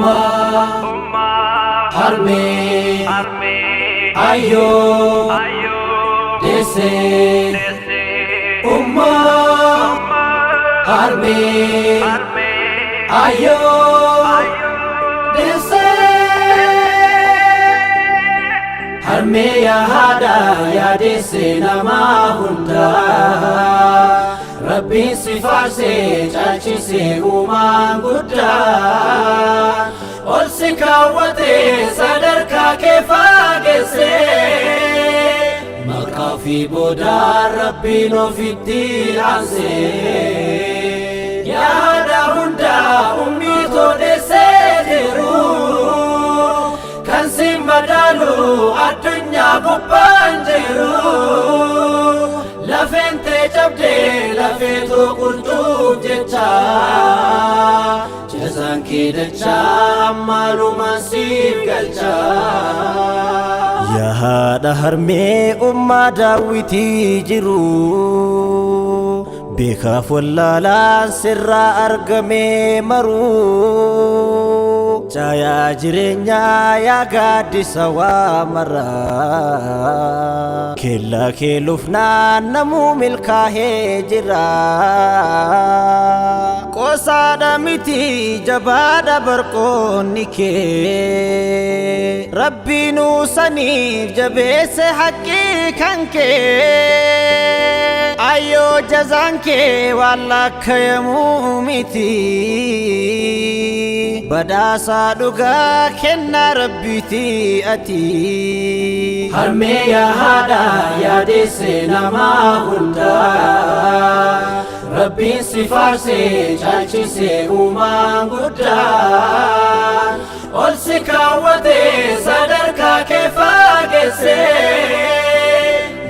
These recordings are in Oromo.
Ummaa harmee ayyoo deessee. Ummaa harmee ayyoo deessee. Harmee yaa haadha yaa deesse namaa hundaa. Rabbiin si faarsee caalchisee uumaan guddaa. Ol si kaawwatee sadarkaa kee faageessee. Maqaa fi boodaan Rabbiin ofitti aansee. Yaa haadha hundaa ummii toodheessee jiru. Kan si madaalu addunyaa gubbaan jiru. Lafeen tee cabdee lafeetoo qurcuuf jecha. Jazaan kee dachaa ammaalumaan siif galcha. Yaa haadha harmee ummaa daawwitii jiru, beekaaf wallaalaan sirraa argamee maru, caayaa jireenyaa yaa gaaddisa waa maraa, kellaa kee lufnaan namuu milkaa'ee jira. Qoosaadha miti, jabaadha barqoonni kee, Rabbiinuu saniif jabeesse haqqii kan kee. Ayyoo, jazaan kee waan lakkaa'amuu miti, badhaasaa dhugaa kennaa Rabbiiti ati. Harmee yaa haadha yaa deesse namaa hundaa. Rabbiin si faarsee caalchisee uumaan guddaa. Ol si kaawwatee sadarkaa kee faageessee.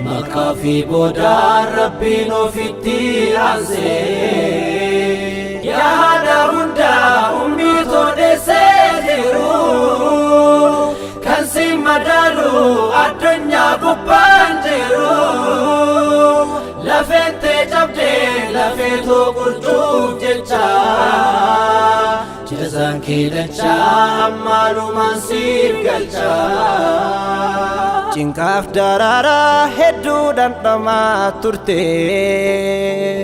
Maqaa fi boodaan Rabbiin ofitti aansee. Yaa haadha hundaa ummii toodheessee jiru. Kan si madaalu addunyaa gubbaan jiru. Lafeen tee cabdee lafeetoo qurcuuf jecha. Jazaan kee dachaa ammaalumaan siif galcha. Cinqaaf daraaraa hedduu dhandhamaa turte,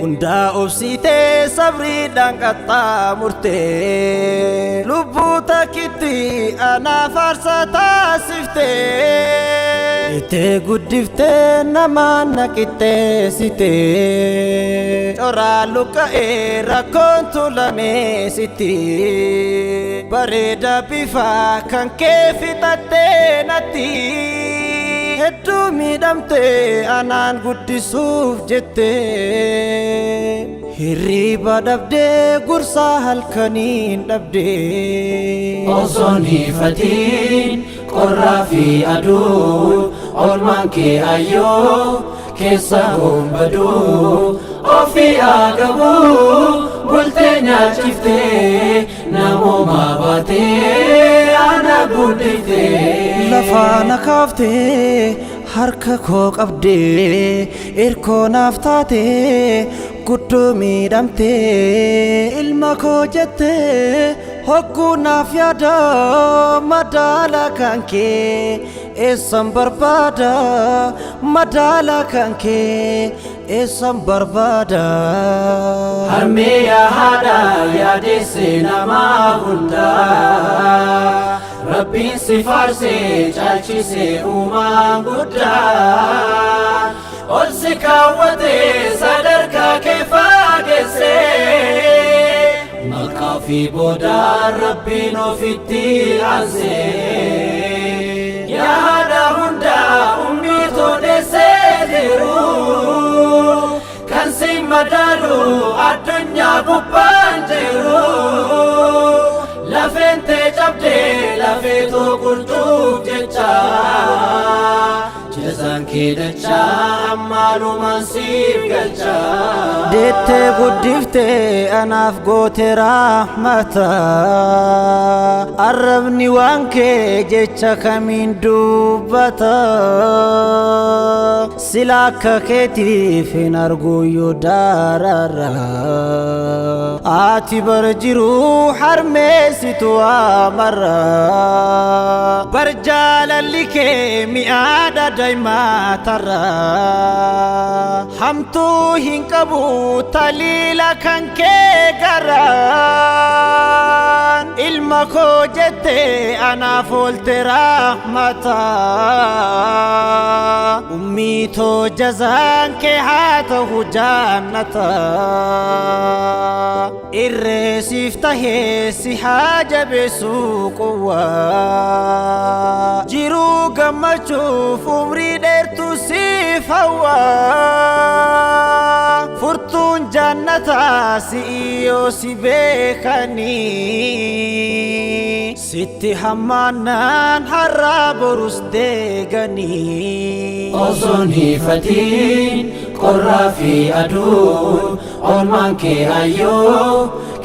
hundaa obsiitee sabriidhaan qaxxaamurte, lubbuu takkitti anaaf aarsaa taasifte, ittee guddiftee namaan na qixxeessite, coraa luqqa'ee rakkoon tuulamee sitti, bareeda bifa kan kee fixattee natti, hedduu miidhamte anaan guddisuuf jette, hirriiba dhabdee gursaa halkaniin dhabdee. Osoon hiifatiin qorraa fi aduu, oolmaan kee ayyoo keessa hombaduu, ofii agabuu bultee nyaachiftee, namoomaa baatee ana guddiftee. Lafaa na kaaftee harka koo qabdee, irkoo naaf taatee, guddoo miidhamtee ilma koo jettee, hogguu naaf yaada madaala kan kee eessan barbaada, madaala kan kee eessan barbaada. Harmee yaa haadha yaa deesse namaa hundaa. Rabbiin si faarsee caalchisee uumaan guddaa. Ol si kaawwatee sadarkaa kee faageessee. Maqaa fi boodaan Rabbiin ofitti aansee. Yaa haadha hundaa ummii toodheessee jiru. Kan si madaalu addunyaa gubbaan jiru. Lafeen tee cabdee lafeetoo qurcuuf jecha. Jazaan kee kee dachaa ammaalumaan siif galchaa. Deettee guddiftee anaaf goote rahmata. Arrabni waan kee jecha kamiin dubbata. Sila akka keetiif hin arguuyyuu daararra. Ati bar jiruu harmeessitu amarra. Bar jaalalli kee mi'aadha daa'imaatarra. Hamtuu hin qabu taliila kan kee garaan. Ilma koo jettee anaaf oolte rahmata. Ummii too jazaan kee haa ta'u jaannata. Irree siif tahee si haa jabeessu quwwaa. Jiruu gammachuuf umrii dheertuu siif hawwaa. Furtuun jannataa si'i yoo si beekanii. Sitti hammaannaan har'aa borus deeganii. Osoon hiifatiin qorraa fi aduun oolmaan kee hayyoo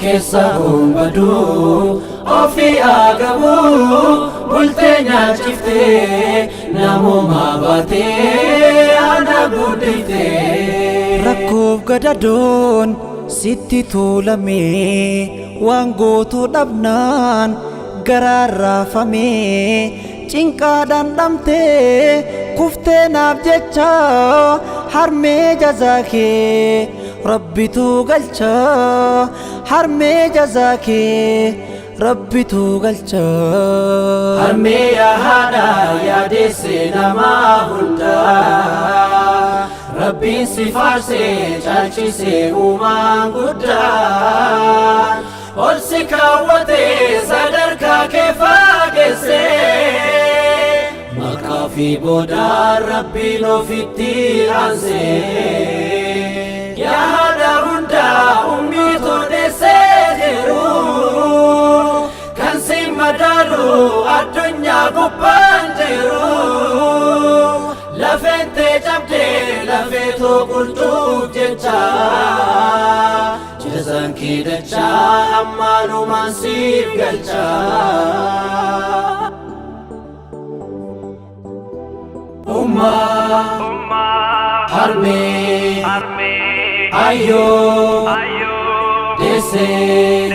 keessa gombaduu ofii agabuu bultee nyaachiftee namoomaa baatee ana guddiftee. Rakkoof gadadoon sitti tuulamee waan gootuu dhabnaan garaan raafamee cinqaadhaan dhamtee kuftee naaf jecha harmee jazaa kee rabbitu galcha harmee jazaa kee rabbitu galcha. Harmee yaa haadha yaadeesse namaa hundaa Rabbiin si faarsee caalchisee uumaan guddaa ol si kaawwatee sadarkaa kee faageessee maqaa fi boodaan Rabbiin ofitti aansee yaa haadha hundaa ummiitu deessee jiru kan si madaalu addunyaa gubbaan jiru lafeen tee cabdee lafee too qulxuuf jecha jazaan kee dachaa ammaalumaan siif galcha. Ummaa harmee ayyoo deessee